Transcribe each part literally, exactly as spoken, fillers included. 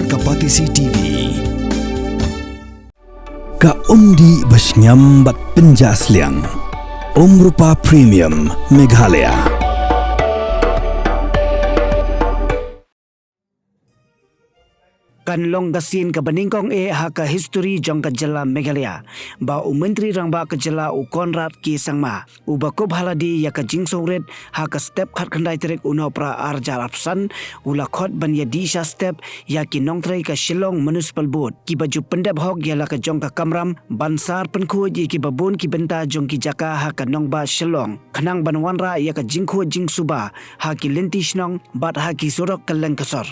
Ka Batesi T V. Ka umdih ba shngiam bad pynjah sliang. Umrupa Premium Meghalaya. Kan long ka sien kaba nyngkong eh ha ka history jong ka jylla Meghalaya ba u Myntri Rangbah ka jylla u Conrad K Sangma, uba kup ha lade ïa ka jingsngewrit ha ka step khatkhyndai tarik u Nohprah arhajar arphew san, u la khot ban ïadih sha step ïa ki nongtrei ka Shillong Municipal Board kiba ju pyndep hok ïa la ka jong ka kamram ban sar pynkhuid ïa kiba bun ki bynta jong ki jaka ha ka nongbah Shillong, khnang ban wanrah ïa ka jingkhuid jingsuba ha ki lynti shnong bad ha ki surok kylleng ka sor.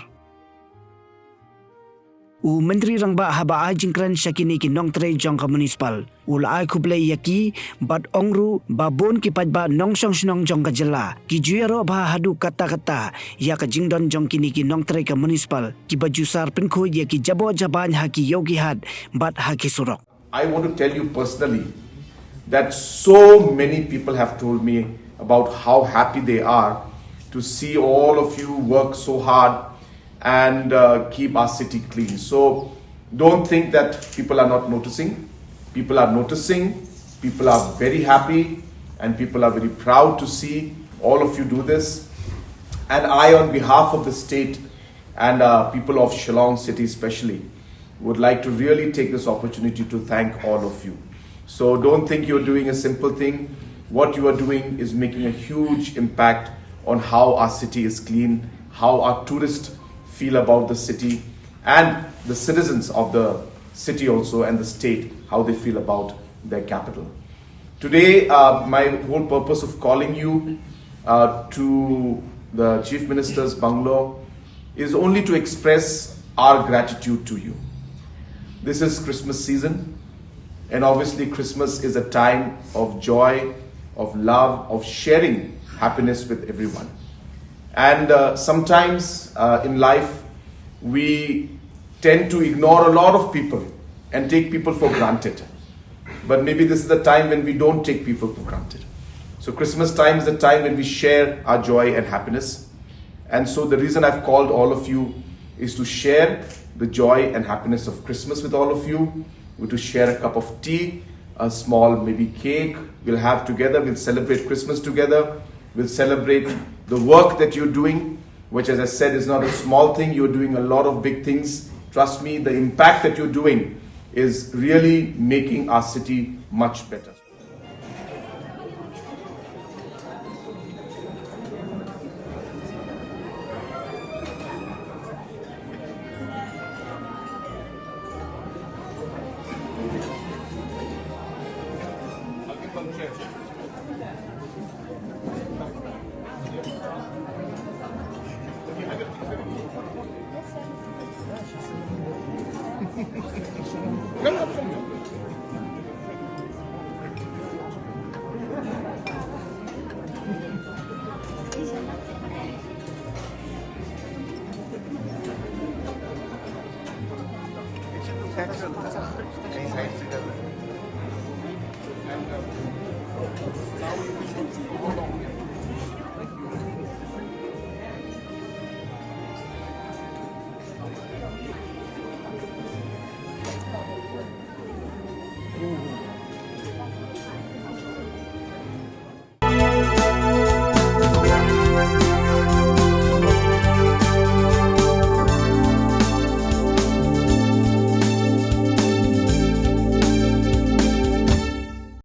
U Myntri Rangbah haba ai jingkren sha kine ki nongtrei jong ka municipal, u la ai khublei ïa ki bad ong ruh ba bun ki paidbah nongshong shnong jong ka jylla ki ju ïaroh bha haduh katta katta ïa ka jingdon jong kine ki nongtrei ka municipal kiba ju sar pynkhuid ïa ki jaboh jabain ha ki ïew ki hat bad ha ki surok. I want to tell you personally that so many people have told me about how happy they are to see all of you work so hard and uh, keep our city clean. So don't think that people are not noticing. People are noticing, people are very happy, and people are very proud to see all of you do this. And I, on behalf of the state and uh, people of Shillong City especially, would like to really take this opportunity to thank all of you. So don't think you're doing a simple thing. What you are doing is making a huge impact on how our city is clean, how our tourists feel about the city, and the citizens of the city also and the state, how they feel about their capital. Today, uh, my whole purpose of calling you uh, to the Chief Minister's bungalow is only to express our gratitude to you. This is Christmas season, and obviously, Christmas is a time of joy, of love, of sharing happiness with everyone. And uh, sometimes uh, in life, we tend to ignore a lot of people and take people for granted. But maybe this is the time when we don't take people for granted. So, Christmas time is the time when we share our joy and happiness. And so, the reason I've called all of you is to share the joy and happiness of Christmas with all of you. We're to share a cup of tea, a small maybe cake. We'll have together, we'll celebrate Christmas together. We'll celebrate the work that you're doing, which, as I said, is not a small thing. You're doing a lot of big things. Trust me, the impact that you're doing is really making our city much better.